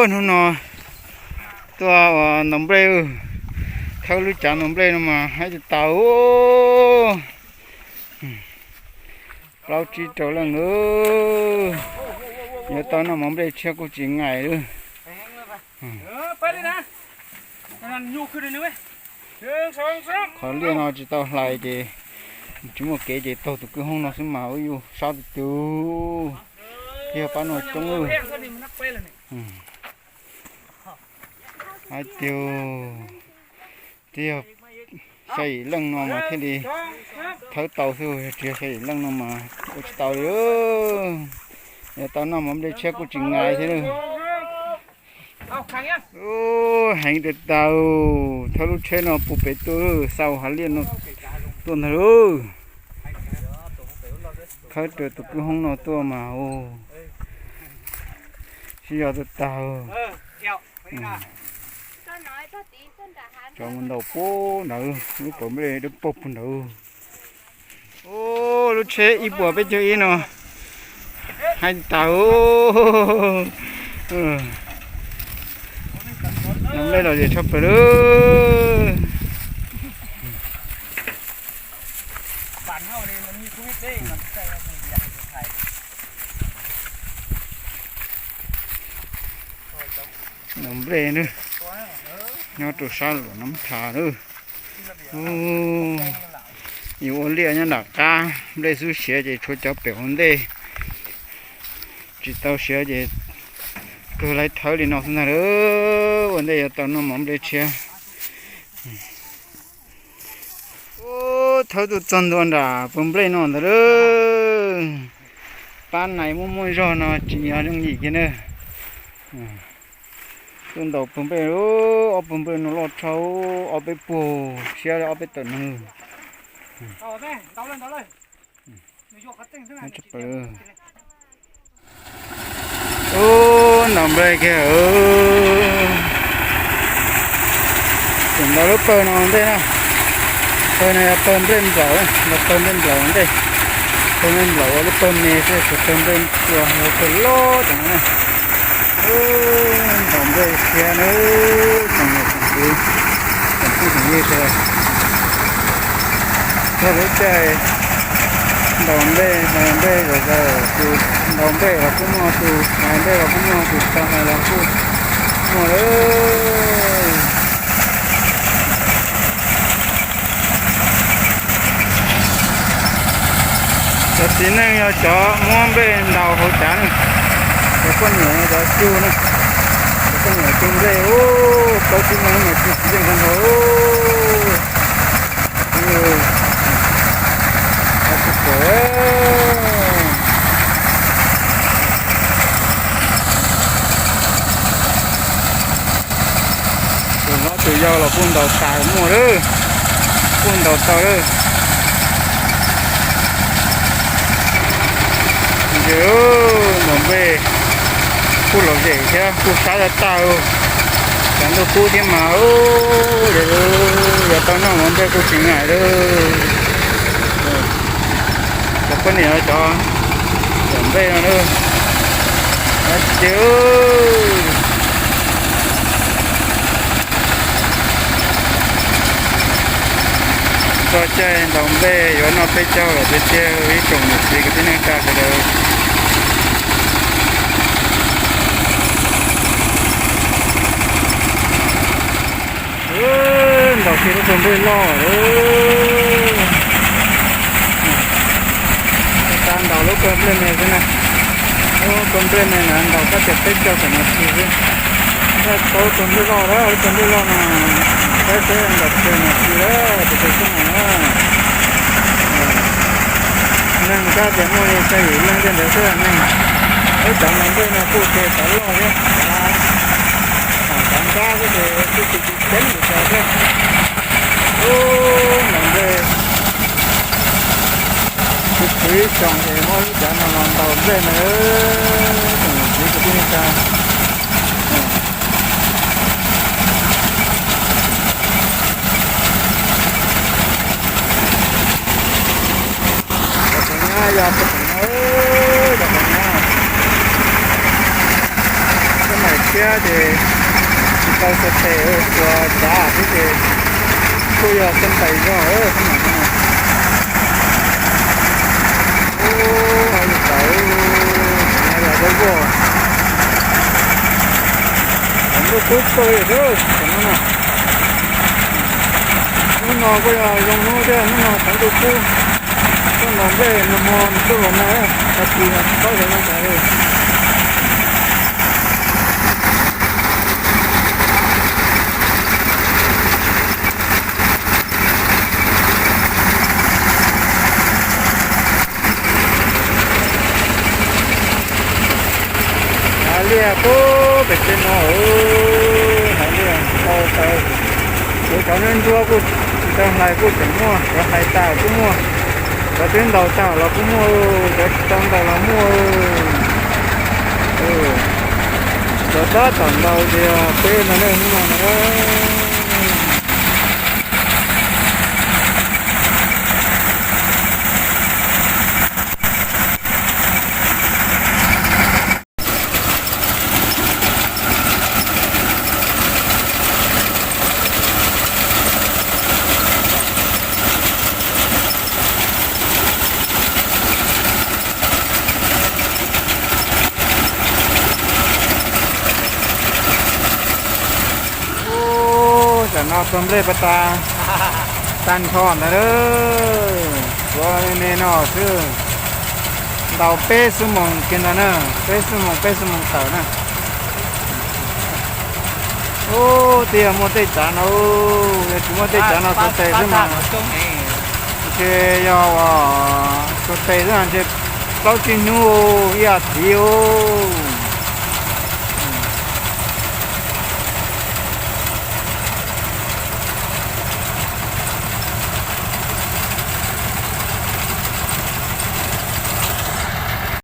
Hnub no tuaj ua ntaus nplej, thawb lub cav ntaus nplej no mas haib tas tas. Plaub tsib rau leej lawm, yuav tau noj mov nplej tshiab kuj tsis nqaim lawm. Qhov liaj no tsis tau hlais ces tsis muaj kev ces taug tus kwj hoob no xwb mas ua yus sab tus tus. Twb yog pab no coob lawm. Hais tias twb yog xya yim leej no mas thiaj li thawb tau xwb, tsis yog xya yim leej no mas ua tsis tau li. Yuav tau noj mov nplej tshiab kuj tsis nqaim thiab lawm. Heev tas tas, thawb lub tsheb no puag pem tuaj, xa hav liaj no tuaj ntag lauj. Thawb raws tus kwj hoob no tuaj mas sib zog tas tas. Cov mus ntaus puag nrad, lub pas nplej dawb paug puag nrad. Ub, lub tsheb ib puas peb caug ib no haib tas. Ntaus nplej lom zem tshaj plaws lawm. Ntaus nplej na, nyob rau sab Luam Nab Thas na. Yus ua liaj nyob nram qab, nplej xub siav ces tshuav cov pem ua ntej, tsis tau siav ces kawg lawv thawb li no xwb ntag lauj. Ua ntej yuav tau noj mov nplej tshiab. Ub, thawb tuaj txog ntua nram pawg nplej no ntag lauj. Pab nais muaj muaj zog no tsis yog yooj yim kiag na. Tuaj ntaus pawg nplej, ob pawg nplej no loj tshaj, ob peb puag siab li ob peb tawm neeg. Ub, ntaus nplej kiag. Tseem ntaus lub pawg no ua ntej na. Pawg no yog pawg nplej nplaum, ntaus pawg nplej nplaum ua ntej. Pawg nplej nplaum ua lub pawg me xwb, pawg nplej ua pawg loj tseem na. Ntaus nplej kiag na, tsoom niam tsoom txiv, tsoom phooj tsoom ywg sawv daws. Txog lub caij ntaus nplej, hais nplej los, tus ntaus nplej los kuj muaj, tus hais nplej los kuj muaj, tus tau hais los kuj muaj lawm. Cov txiv neej yog cov muab nplej ntaus hauv cav ne, cov poj niam yog cov cug ne, cov poj niam cug nplej, ub, plaub tsib leeg mas cug tsis yeej qhov ntau. Tsis pom. Tus hlob tus yau los kuj ntaus tas muaj lawm, kuj ntaus tau lawm. Ntaus nplej kuj lom zem thiab kuj sab tag tag, tshav ntuj kub thiab mas, yuav tau noj mov nplej kuj tsis nqaim lawm. Cov poj niam cov ntaus nplej no na, tiag. Txog caij ntaus nplej yuav noj peb caug lawm tiag tiag ib tsoom niam txiv kwv tij neej tsa sawv daws. Ntaus kiag lub pawg nplej loj lawm. Ntaus ntaus lub pawg nplej me xwb na. Lub pawg nplej me na ntaus kab tias peb caug xam nas this xwb. Tab sis lub pawg nplej loj lawm, lub pawg nplej loj no, peb peb ntaus pawg nas this lawm, tus pawg xwb no na. Neeg kab tias muaj li xya yim leej tej ntawd xwb neeg. Lub cav ntaus nplej no kuj ces tav loj thiab, tav nrab xwb ces kuj tsis tsis ceeb li cas thiab. Ub, ntaus nplej, kuv ib tsoom es muab lub cav no los ntaus nplej na, tsoom niam txiv kwv tij neej tsa. Cov nyab yog peb tseem no, cov nyab, cov maim Thiab ces tsis tau xov tes ua tsav xwb ces kuj yog xab ntais zog tab mam no. Ub, hauv lub tawv, los dawb vog. Thaum ntuj kub kawg li tam no na. Hnub no kuj yog zoo hnub thiab, hnub no thaum ntuj kub, tuaj ntaus nplej nag hmo ntuj los nag, tag kis no tsis paub xyov nag tas li. Hav liaj pub pem tej no, hav liaj tau tawv. Kuv cov nruab nruab kuj tsis tau hlais kuj tseem muaj, cov hlais tas kuj muaj, cov twb ntaus tas los kuj muaj, cov tsis tau ntaus los muaj. Cov tab tom ntaus ces peb no ne, hnub no no. Ub, tam no tua nplej pas tas tag nrho ntawd, tshuav me me no xwb. Ntaus peb xuab moos kiag ntawd na, peb xuab moos peb xuab moos tawm na. Ub, twb yog muaj tej tsav no, yog tsis muaj tej tsav no tuav tes xwb mas, ntshe yog tuav tes xwb mas ntshe plaub tsib hnub ib as thiv ub.